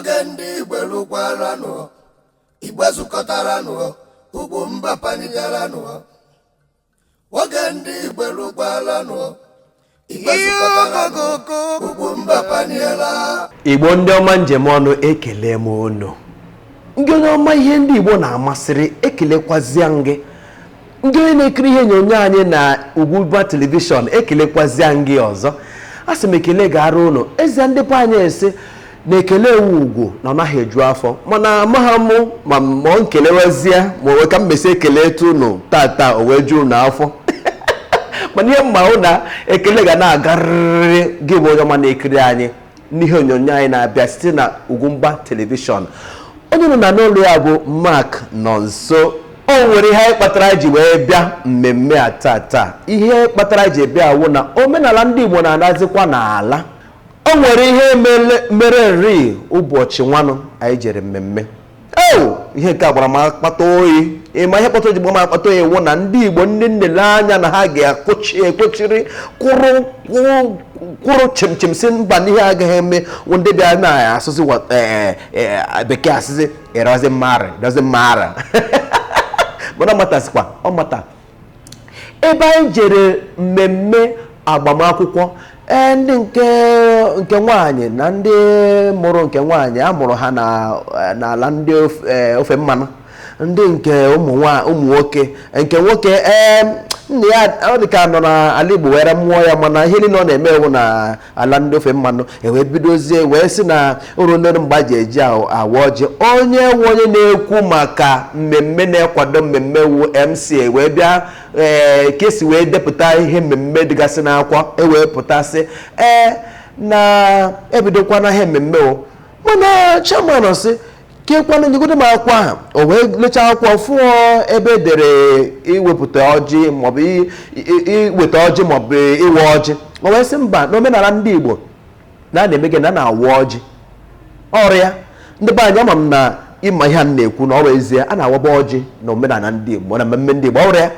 Oge ndị Igbo lụkwaranụ, Igbo zukọtaranụ, Ugwumba panigaranụ. Oge ndị Igbo lụkwaranụ, Igbo zukọtaranụ, Ugwumba paniela. Igbo ndị ọma, njem ọnụ, ekele m unu. Ndị onye ọma ihe ndị Igbo na-amasịrị, ekelekwazịa gị. Ndị onye na-ekiri ihe onyonyo anyị na Ugwumba Television, ekelekwazịa gị ọzọ. A sị m ekele gara unu. Ezie, ndị be anyị esi na ekele ewu ugwu na ọ naghị eju afọ, mana amagha m ma ma ọ nkelewezie ma o ka m mesi ekele etu unu tata o wee ju unu afọ. Mana ihe mma hụ na ekele ga na-agarịrị gị bụ onye ọma na-ekiri anyị n'ihe onyonyo anyị na-abịa site na Ugwumba Television. Onye nọ na n'ụlọ ya bụ Mark nọ nso. O nwere ihe anyị kpatara ji wee bịa mmemme a tata. Ihe kpatara ji bịa awụ na omenala ndị Igbo na-anazikwa n'ala. O nwere ihe mere nri ụbọchị nwanụ anyị jere mmemme o. Ihe nke a gbara m akpata oyi. Ịma ihe kpata o ji gba m akpata oyi wụ na ndị Igbo, ndị nlele anya na ha ga-akụchi ekwechiri kwụrụ kwụrụ chimchim si mba n'ihe agaghị eme, wụ ndị bịa na-asụsụ bekee, asịsị it doesn't matter, it doesn't matter. Mana ọ matasịkwa ọ mata ebe anyị jere mmemme agbamakwụkwọ. Ee, ndị nke nwaanyị na ndị mụrụ nke nwaanyị a mụrụ ha n'ala ndị ofe mmanụ. Ndị nke ụmụ nwoke, nke nwoke, ee, nna ya ọ dị ka nọ n'ala Igbo were mụọ ya, mana ihe niile ọ na-eme ewu na ala ndị ofe mmanụ. Ewee bidozie wee sị na uru ndị mgba ji eji awa ọjị. Onye nwe onye na-ekwu maka mmemme na-akwado mmemme wu MC wee bịa, ee, ka esi wee depụta ihe mmemme dịgasị n'akwụkwọ, ewee pụtasị, ee, na ebidokwana ihe mmemme o. Mana chairman sị kekwanụ nyegodo m akwụkwọ ahụ. O wee lechaa akwụkwọ, fụọ ebe edere iwepụta ọjị maọbụ iweta ọjị maọbụ ịwa ọjị. O wee sị mba, n'omenala ndị Igbo na a na-eme gị na a na-awa ọjị ọrịa. Ndị be anyị, ama m na ịma ihe a m na-ekwu na ọ bụ ezie, a na-awaba ọjị na omenala ndị Igbo na mmemme ndị Igbo. Ọrịa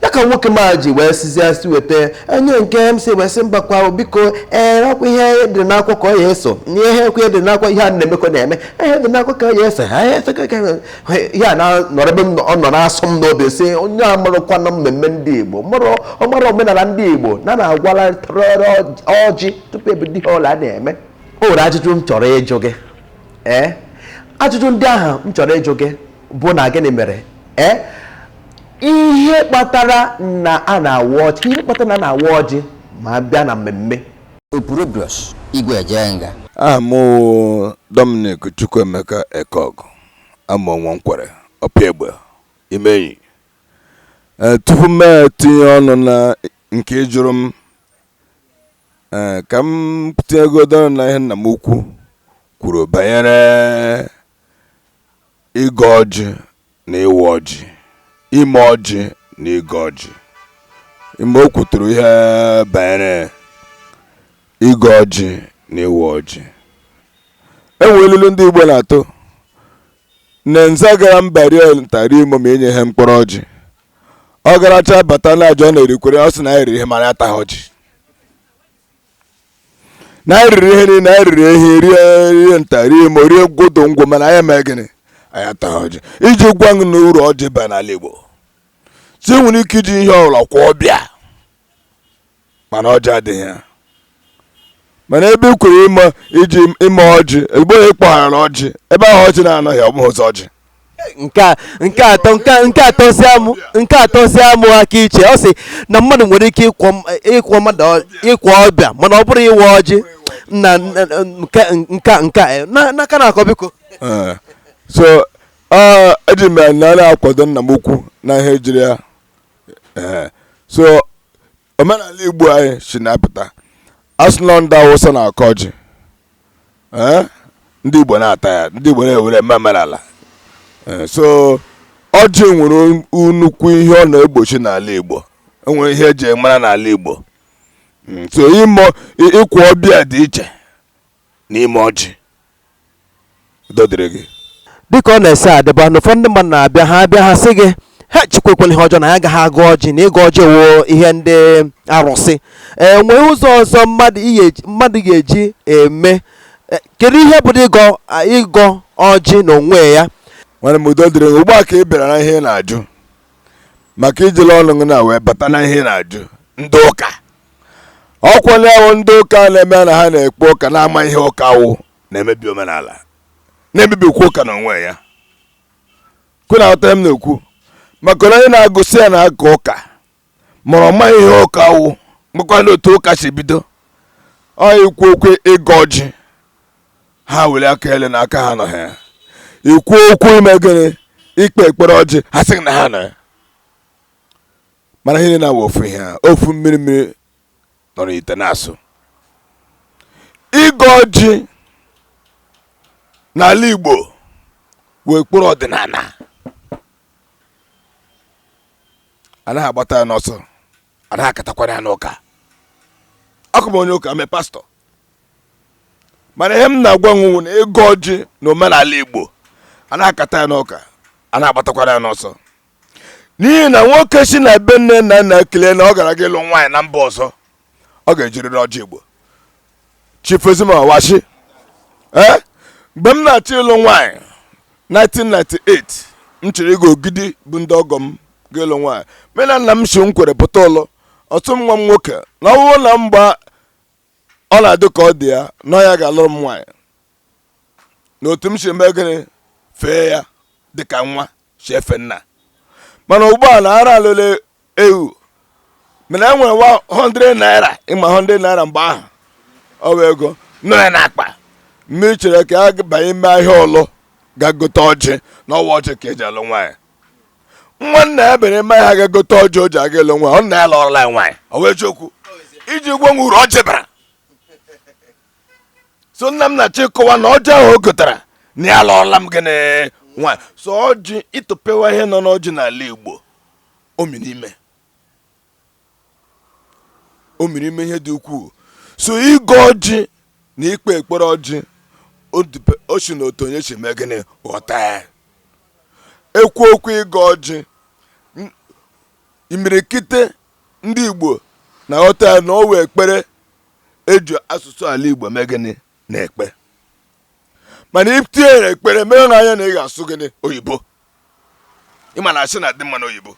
ya ka nwoke ma ji wee sizie si weta onye nke m si wee sị mbakwa, biko, ee, akwụ ihe dị n'akwụkwọ ka ọ ya eso ihe ekwe dị n'akwụkwọ, ihe a na-emekọ na-eme ihe dị n'akwụkwọ ka ọ ya eso ha ihe a na-nọrọ ebe ọ nọ na-asọ m n'obi, sị onye a marụkwana mmemme ndị Igbo, ọ mara omenala ndị Igbo na na-agwala ọjị tupu ebido ihe ọla a na-eme. O nwere ajụjụ m chọrọ ịjụ gị. Ee, ajụjụ ndị ahụ m chọrọ ịjụ gị bụ na gịnị mere, ee, ihe kpatara na a na-awa ọjị, ihe kpatara na a na-awa ọjị ma bịa na mmemme? Opurobios Igwe Ejenga. Aha m wụ Dominic Chukwuemeka Ekog Amonwo Nkwere Ọpịa Imenyi. Ee, tupu m etinye ọnụ na nke ị jụrụ m, ee, ka m tinyegodo ọnụ na ihe nna m ukwu kwuru banyere ịgọ ọjị na ịwa ọjị, ime ọjị na ịgọ ọjị. Mgbe o kwuturu ihe banyere ịgọ ọjị na ịwa ọjị, enwere ilu ndị Igbo na-atụ na nza gara mba rie nta rie imo ma enye ha mkpụrụ ọjị. Ọ garacha bata na aja ọ na-erikwere, ọ sị na anyị riri ihe mana ataghị ọjị, na anyị riri ihe niile, anyị riri ehi, rie rie nta, rie imo, rie ngwodo ngwo, mana anyị eme gịnị? Anyị ataghị ọjị. Iji gwa gị na uru ọjị ba n'ala Igbo, si nwere ike iji ihe ọbụla kwụọ ọbịa, mana ọjị adịghị ya. Mana ebe ị kwere ime iji ime ọjị, ebe onye kpọghara ọjị, ebe ahụ ọjị na-anọghị, ọ bụghị ụzọ ọjị. Nke atọsịa mụ, nke atọsịa mụ aka iche. Ọ sị na mmadụ nwere ike ịkwọ mmadụ ịkwọ ọbịa, mana ọ bụrụ ịwa ọjị na nke n'aka na-akọ, biko. Ee. So eji m ya na na-akwado nna m ukwu na ihe jiri ya. Ee, so omenala Igbo anyị si na-apụta asụ na ndị Awụsa na-akọ ọjị, ee, ndị Igbo na-ata ya, ndị Igbo na-ewere eme omenala. Ee, so ọjị nwere nnukwu ihe ọ na-egbochi n'ala Igbo. Enwere ihe eji mara n'ala Igbo. So ịkwụ ọbịa dị iche n'ime ọjị. Udo dịrị gị. Dịka ọ na-ese adịba na ụfọdụ ndị mmadụ na-abịa, ha abịa, ha sị gị ha chikwekwala ihe ọjọọ na ya agaghị agụ ọjị, na ịgụ ọjị wụ ihe ndị arụsị. Ee, nwee ụzọ ọzọ mmadụ ga-eji eme. Kedu ihe bụ ịgọ ọjị n'onwe ya? Nwanne m, udo dịrị gị. Ugbu a ka ị bịara na ihe ị na-ajụ, maka ijila ọnụ gị na wee bata na ihe ị na-ajụ. Ndị ụka ọkwanye ahụ, ndị ụka na-eme na ha na-ekpe ụka na-ama ihe ụka wụ, na-emebi omenala, na-emebikwa ụka n'onwe ya. Kwe na aghọta m na-ekwu, maka na onye na-agụsị ya na-aga ụka mara ọma ihe ụka wụ, nwekwa otu ụka si bido. Ọ ikwu okwu ịgọ ọjị, ha were aka ele na aka ha nọ ha. Ikwu okwu ime gịnị, ikpe ekpere ọjị, ha sị na ha nọ ya. Mana ihe na-awụ ofu ihe a, ofu mmiri mmiri nọ n'ite na-asụ. Ịgọ ọjị n'ala Igbo wee ekpere ọdịnala, anaghị agbata ya n'ọsọ, anaghị akatakwana ya n'ụka. Akụ m onye ụka mee pastọ, mana ihe m na-agwa nwunwu na ịgọ ọjị na omenala Igbo anaghị akata ya n'ụka, anaghị agbatakwara ya n'ọsọ, n'ihi na nwoke si na be nne na nna kelee na ọ gara aga ịlụ nwaanyị na mba ọzọ, ọ ga-ejirịrị ọjị Igbo. Chifezima washi mgbe m na-achọ ịlụ nwaanyị 1998, m chọrọ ịga Ogidi bụ ndị ọgọ m ga-ịlụ nwaanyị. Mụ na nna m si m kwere pụta ụlọ ọtụ m nwa m nwoke na ọ bụrụ na mgba ọ na-adị ka ọ dị ya na ọ ya ga-alụrụ m nwaanyị, na otu m si eme gịnị fee ya dịka nwa si efe nna. Mana ugbu a na ara alụle ewu, mana e nwere 100 naira, ịma 100 naira mgbe ahụ ọ bụ ego nọ ya n'akpa. Mmiri chere ka a banye ime ahịa ọlụ ga gote ọjị, na ọwa ọjị ka eji alụ nwaanyị. Nwa nna ya bere ime ahịa ga gote ọjị o ji aga ịlụ nwaanyị, ọ nna ya lụọrọla ya nwaanyị. Ọ wee eziokwu iji gwa m uru ọjị bara. So nna m na-achọ ịkọwa na ọjị ahụ o gotara na ya lụọrọla m gịnị nwaanyị. So ọjị, ịtụpewa ihe nọ n'ọjị n'ala Igbo, omiri ime ihe dị ukwuu. So ịgọ ọjị na ikpe ekpere ọjị, o si na otu onye si mee gịnị ghọta ya. Ekwu okwu ịgọ ọjị, imirikite ndị Igbo na-aghọta ya na ọ wee ekpere eji asụsụ ala Igbo mee gịnị na-ekpe. Mana itinye na ekpere mere na anya na ị ga-asụ gịnị oyibo, ịma na asị na-adị mma n'oyibo,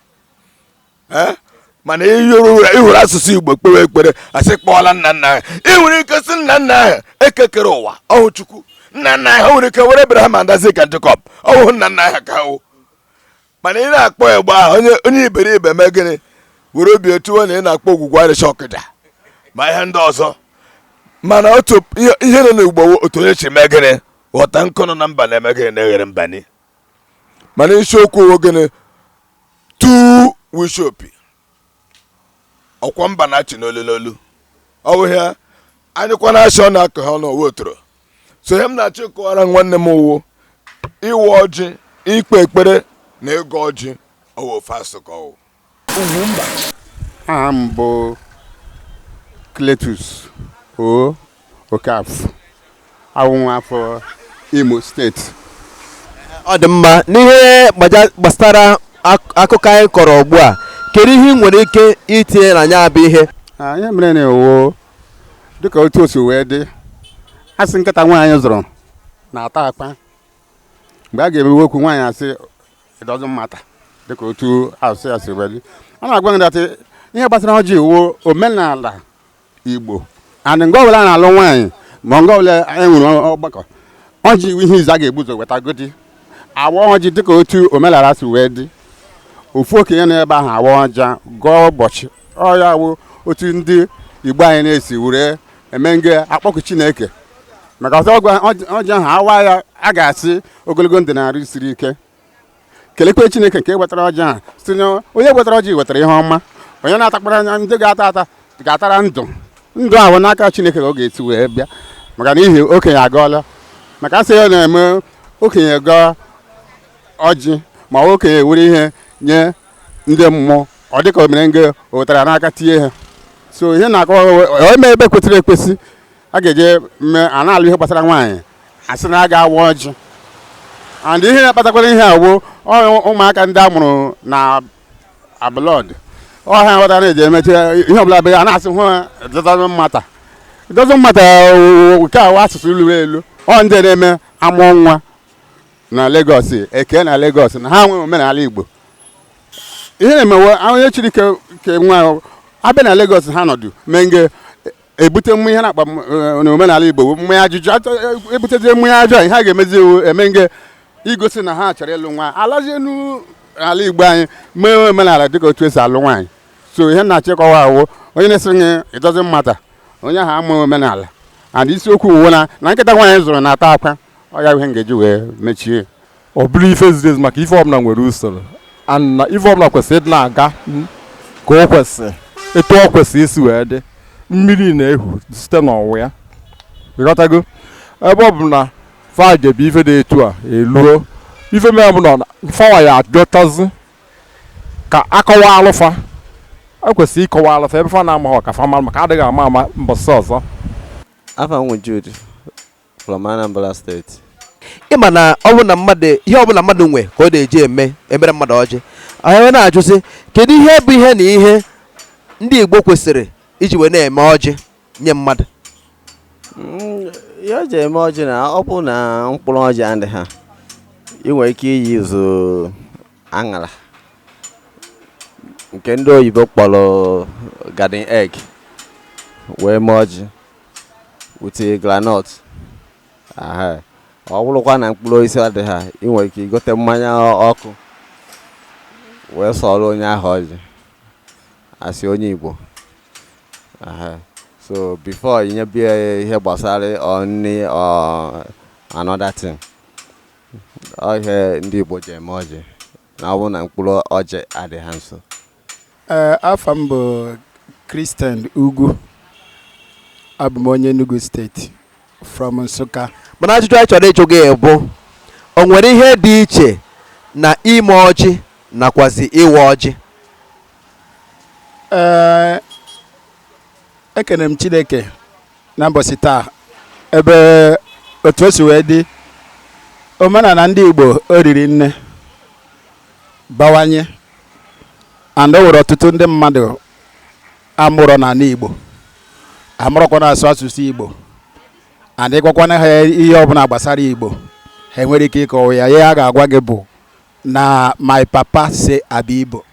mana ịhụrụ asụsụ Igbo kpewe ekpere, asị kpọọla nna nna ahụ. Ị nwere ike sị nna nna ahụ ekekere ụwa ọhụ Chukwu, nna nna ahụ nwere ike were Abraham and Isaac and Jacob ọhụ nna nna ahụ ka hụ. Mana ị na-akpọ egbe ahụ onye iberibe mee gịnị were obi etuwe na ị na-akpọ ogwugwu arịsha ọkịja ma ihe ndị ọzọ. Mana otu ihe nọ n'Igbo, otu onye si mee gịnị ghọta, nkụ nọ na mba na-eme gịnị na-eghere mbani. Mana isiokwu wo gịnị tu wishopi ọkwa mba na-achị n'olu n'olu, ọ bụ ihe anyịkwa na-achị ọ na-akọ ha ọnụ otoro. So ihe m na-achọ ịkọwara nwanne m wụ ịwa ọjị, ikpe ekpere na ịgọ ọjị, ọwụ ofe asụ ka ọwụ. Aha m bụ Cletus O Okafọ, awụ nwa afọ Imo Steeti. Ọ dị mma. N'ihe gbasara akụkọ anyị kọrọ ugbu a, kedu ihe ị nwere ike itinye na ya bụ ihe? Ihe mere na ewo dịka otu o si wee dị, asị nkịta nwaanyị zụrụ na-ata akpa. Mgbe a ga-emewe okwu nwaanyị, asị it doesn't matter. Dịka otu asụsụ ya si wee dị, a na-agwa gị that ihe gbasara ọjị iwu omenala Igbo, and nga ọbụla a na-alụ nwaanyị ma nga ọbụla e nwere ọgbakọ, ọjị iwu ihe izu a ga-ebu ụzọ wetagodi awa ọjị. Dịka otu omenala si wee dị, ofu okenye nọ ebe ahụ awa ọja gụọ ụbọchị ọ ya wụ otu ndị Igbo anyị na-esi were eme nge akpọku Chineke maka ọzọ. Ọjị ahụ awa ya, a ga-asị ogologo ndụ na arụ siri ike, kelekwe Chineke nke wetara ọjị ahụ site na onye wetara ọjị wetara ihe ọma. Onye na-atakpara anya, ndị ga-ata ata ga-atara ndụ ndụ ahụ n'aka Chineke ka ọ ga-esi wee bịa, maka na ihi okenye agọọla, maka asị ya na-eme okenye gọọ ọjị ma okenye were ihe nye ndị mmụọ, ọ dịka o mere nge o wetara n'aka tinye ha. So ihe na-akọ eme ebe kwesịrị ekwesị a ga-eje mee a na-alụ ihe gbasara nwaanyị, asị na a ga-awa ọjị. And ihe na-akpatakwara ihe a bụ ụmụaka ndị a mụrụ na abroad, ọha ghọtara na-eji emechi ihe ọbụla be a na-asị hụ doesn't matter. It doesn't matter nke a asụsụ luru elu. Ọ ndị na-eme amụọ nwa na Lagos, eke na Lagos, na ha nwee omenala Igbo. Ihe na-emewe onye chiri ke nwa abịa na Lagos, ha nọdụ mee nge ebute mmụ ihe na-akpa n'omenala Igbo, mmanya ajụjụ. Ebutezie mmanya ajọ, ihe a ga-emezi iwu eme nge igosi na ha chọrọ ịlụ nwa, alazie n'ala Igbo anyị mee omenala dịka otu esi alụ nwaanyị. So ihe na-achịkọwa awụ, onye na-esiri gị it doesn't matter, onye ahụ ama omenala. And isiokwu uwe na nkịta nwaanyị zụrụ na-ata akwa. Ọ ya ihe m ga-eji wee mechie. Ọ bụrụ ife ziri ezi, maka ife ọbụla nwere usoro and na ife ọbụla kwesịrị ịdị na-aga ka o kwesịrị, etu ọ kwesịrị isi wee dị. Mmiri na-ehu site n'ọwụ ya, ịghọtago? Ebe ọ bụ na faje bụ ife dị etu a eluo, ife mere bụ na fawa ya ajọtazi ka akọwa alụfa. Ekwesịrị ịkọwa alụfa ebe fa na-amaghị ka fa mara, maka adịghị ama ama mbọsị ọzọ. Afa m Jude from Anambra State. Ịma na ọ bụ na mmadụ, ihe ọbụla mmadụ nwe ka ọ na-eji eme emere mmadụ ọjị. Anyị wee na-ajụsị, kedu ihe bụ ihe na ihe ndị Igbo kwesịrị iji wee na-eme ọjị nye mmadụ? Ihe o ji eme ọjị, na ọ bụ na mkpụrụ ọjị adị ha, ị nwere ike iyi ụzọ aṅara nke ndị oyibo kpọrọ garden egg wee mee ọjị with groundnut. Aha, ọ bụrụkwa na mkpụrụ osisi adị ha, ị nwere ike igote mmanya ọkụ wee sọrọ onye ahụ ọjị, asị onye Igbo. Aha, so before inye ihe gbasara ọ nri or another thing, ọ ihe ndị Igbo ji eme ọjị na ọ bụrụ na mkpụrụ ọjị adị ha nso. Ee, afa m bụ Christian Ugwu. Abụ m onye Enugu Steeti, from Nsụka. Mana ajụjụ anyị chọrọ ịjụ gị bụ, o nwere ihe dị iche na ime ọjị nakwazi ịwa ọjị? Ee, ekene m Chineke na mbọsị taa. Ebe otu o si wee dị, omenala ndị Igbo o riri nne bawanye, and o nwere ọtụtụ ndị mmadụ amụrọ n'ala Igbo, amụrọkwa na-asụ asụsụ Igbo, and ịgwakwana ha ihe ọbụla gbasara Igbo, ha enwere ike ịkọwa ya. Ihe a ga-agwa gị bụ na my papa say abi Igbo.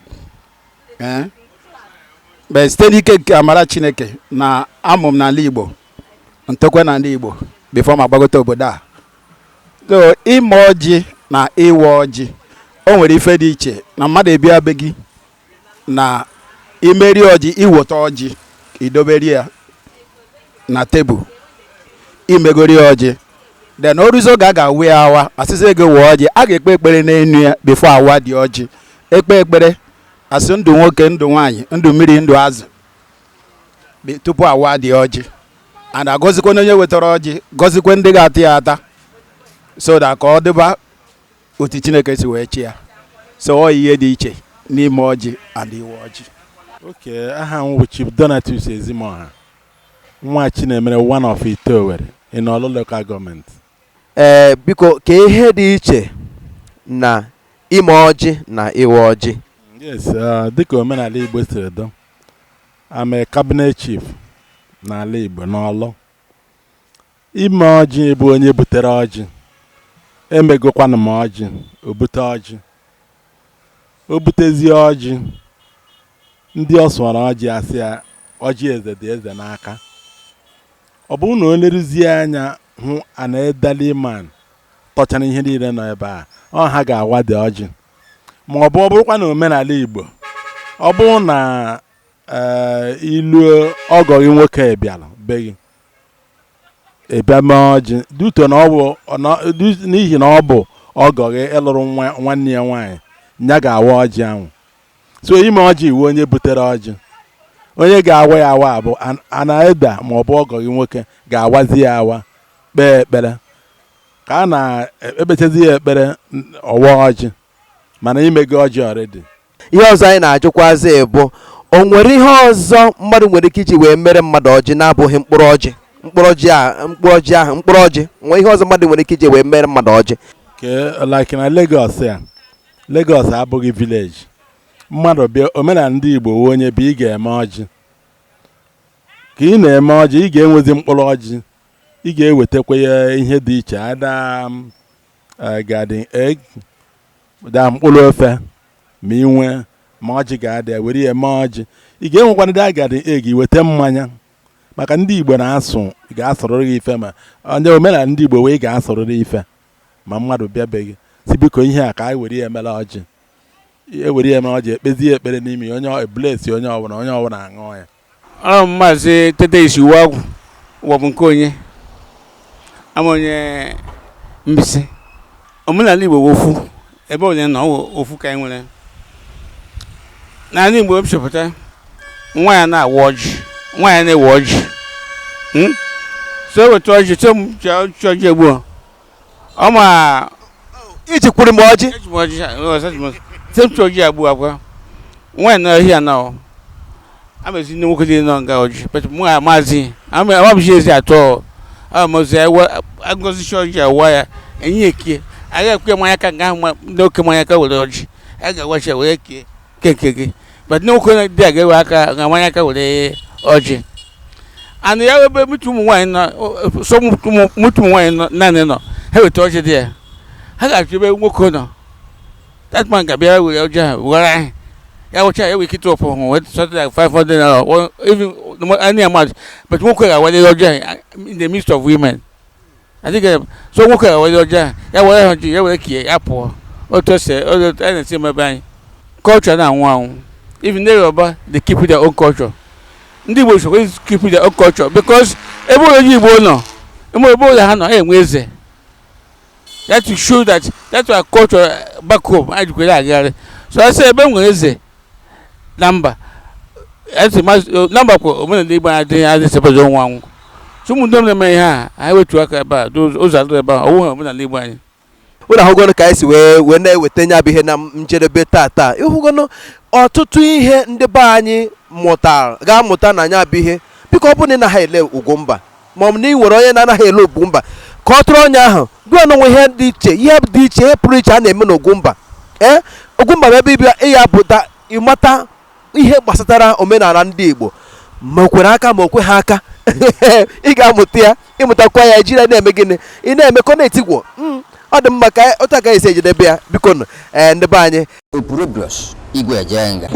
Eh? Mgbe site n'ike nke amara Chineke na amụ m n'ala Igbo, ntokwe n'ala Igbo before ma gbagote obodo a. So ime ọjị na ịwa ọjị, o nwere ife dị iche na mmadụ ebia be gị na imeri ọjị, iweta ọjị, idoberi ya na tebụl, imegori ọjị. Then o ruzo oge a ga-awa ya awa, asịsị gị wụọ ọjị, a ga-ekpe ekpere n'enu ya before awa dị ọjị. Ekpe ekpere, asị ndụ nwoke, ndụ nwaanyị, ndụ mmiri, ndụ azụ, tupu awa dị ọjị, and agọzikwa onye wetara ọjị, gọzikwa ndị ga-ata ya ata, so that ka ọ dịba otu Chineke si wee chi ya. So ọ ihe dị iche n'ime ọjị and iwe ọjị. Okay, aha m bụ Chief Donatus Ezimoha, nwa Chinemere, one of Ite-Owerri in Orlu Local Government. Ee, biko, ka ihe dị iche na ime ọjị na ịwa ọjị? Yes, dịka omenala Igbo siri dị, I'm a cabinet chief n'ala Igbo n'Ọlụ. Ime ọjị bụ onye butere ọjị, emegokwanụ m ọjị, o bute ọjị, o butezie ọjị, ndị ọ sụọrọ ọjị asị ya ọjị eze dị eze n'aka. Ọ bụrụ na o leruzie anya hụ an elderly man tọchara ihe niile nọ ebe a, ọ ha ga-awa dị ọjị. Ma ọ bụ ọ bụrụkwa na omenala Igbo, ọ bụrụ na ee iluo ọgọ gị nwoke bịara be gị, ịbịa mee ọjị duto na ọ bụ n'ihi na ọ bụ ọgọ gị ịlụrụ nwa nwanne ya nwaanyị, ya ga-awa ọjị ahụ. So ime ọjị iwu, onye butere ọjị, onye ga-awa ya awa bụ anaeda, ma ọ bụ ọgọ gị nwoke ga-awazi ya awa, kpee ekpere ka a na-ekpechazi ya ekpere, ọwa ọjị. Mana imego ọjị already. Ihe ọzọ anyị na-ajụkwazi bụ, o nwere ihe ọzọ mmadụ nwere ike iji wee mere mmadụ ọjị na-abụghị mkpụrụ ọjị, mkpụrụ ọjị a, mkpụrụ ọjị ahụ, mkpụrụ ọjị nwee ihe ọzọ mmadụ nwere ike iji wee mere mmadụ ọjị? Ke like na Lagos ya, Lagos abụghị village. Mmadụ bịa, omenala ndị Igbo wụ onye bụ ị ga-eme ọjị. Ka ị na-eme ọjị, ị ga-enwezi mkpụrụ ọjị, ị ga-ewetakwa ya ihe dị iche, ada garden egg, da mkpụrụ ofe, ma ị nwee ma ọjị ga-adị ya, were ya mee ọjị. Ị ga-enwekwana da garden egg, weta mmanya, maka ndị Igbo na-asụ ga-asụrụrụ gị ife, ma ndị omenala ndị Igbo wee ga-asụrụrụ ife ma mmadụ bịabeghị si biko, ihe a ka anyị were ya emere ọjị. Ewere ya emere ọjị, ekpezie ekpere n'ime ya, onye bless onye ọbụla, onye ọbụla aṅụọ ya. Ọ Maazị Tete isi uwe agwụ ụwa bụ nke onye ama onye Mbaise. Omenala Igbo bụ ofu ebe onye nọ, ọ wụ ofu ka anyị nwere n'ala Igbo. Epụta nwa ya na-awa ọjị, nwa ya na-ewe ọjị. So eweta ọjị, so m chọọ ọjị egbuo ọ ma. Iji kwuru m ọjị. Eji m ọjị, ọzọ eji m ọjị. Sị m chọọ ọjị agbu akwa nwaanyị na ọhịa na ọ amezi ndị nwoke dị nọ nga ọjị, but mụ a maazị amabụchi ezi atọ amazi agọzichi ọjị awa ya enyi ekie agaghị ekwe mmanya ka nga ahụ ndị oke mmanya ka were ọjị a ga-awachi ya were kie ke nke gị, but ndị nwoke dị a ga-ewe aka ga mmanya ka were ọjị and ya ebe mụtụ ụmụ nwaanyị nọ, so mụtụ ụmụ nwaanyị nọ naanị nọ, ha weta ọjị dị ya, ha ga-achọ ebe nwoke nọ. That man ga-abịa were ọjị ahụ were ahụ ya wụcha ya wee kịta ọpụ hụ wee something like 500 naira or even any amount, but nwoke ga-awale ọjị ahụ in the midst of women. I think so nwoke ga-awale ọjị ahụ, ya were ha ọjị ya were kie ya pụọ. Otu ose otu a na-esi emebe anyị culture na-anwụ anwụ. Even ndị Yoruba, they keep their own culture. Ndị Igbo sokwa keep their own culture because ebe onye Igbo nọ, ebe ụlọ ha nọ, ha enwe eze. That to show that that's our culture back home. Anyị jikwere agagharị so I say ebe nwere eze na mba eze na mba kwa omenala Igbo adịghị adị sepazi ọnwụ anwụ. So ụmụ ndị na-eme ihe a, anyị wetu aka ebe a ụzọ adịrị ebe a ọwụghị omenala Igbo anyị. Ụnụ ahụgonu ka anyị si wee na-eweta nya bụ ihe na njedebe tata. Ịhụgonu ọtụtụ ihe ndị be anyị mụtara ga-amụta na nya bụ ihe. Biko, ọ bụrụ na ị naghị ele Ugwumba, ma ọ bụ na ị nwere onye na-anaghị ele Ugwumba, ka ọ tụrụ onye ahụ gụọ n'onwe ihe dị iche, ihe dị iche, ihe pụrụ iche a na-eme n'Ugwumba. Ee, Ugwumba bụ ebe ịbịa ịya pụta ịmata ihe gbasatara omenala ndị Igbo, ma o kwere aka ma o kwe ha aka, ị ga-amụta ya. Ịmụtakwa ya, ejiri ya na-eme gịnị? Ị na-eme ka ọ na-etigwo. Ọ dị mma ka otu aka esi ejedebe ya. Biko nụ, ee, ndị be anyị. Opurobios Igwe Ejenga.